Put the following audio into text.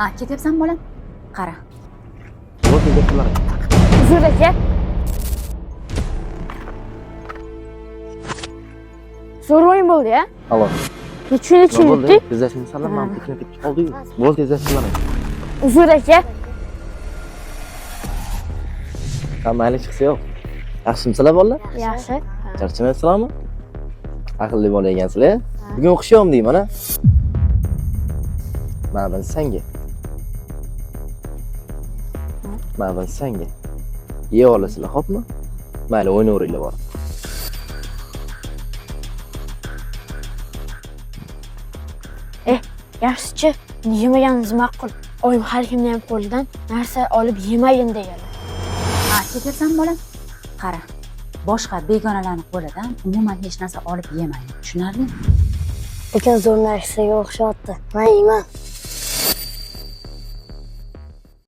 Ha, ketyapsanmi bolam? Qara. Bo'ldi, tezlashinglar. Uzr aka. Zo'r o'yin bo'ldi ya. Alo. Necha necha Bo'ldi, yutdik? tezlashinglar, mana bu ketib qoldi-yu. Bo'ldi, tezlashinglar. Uzr aka. Ha, mayli, chiqsa yo'q. Yaxshimisizlar bolalar? Yaxshi. Charchamayapsizlarmi? Aqlli bola ekansizlar. Bugun o'qish yo'qmi deyman, a? Mana buni senga. Mana buni senga. Yeb olasizlar, xo'pmi? Mayli, o'ynayveringlar borib. Yaxshichi, yemaganimiz ma'qul. Oyim har kimni ham qo'lidan narsa olib yemagin deganlar. Ha, ketyapsanmi bolam? Qara. Boshqa begonalarning qo'lidan umuman hech narsa olib yemagin. Tushunarlimi? Lekin zo'r narsaga o'xshyapti. Men yeyman.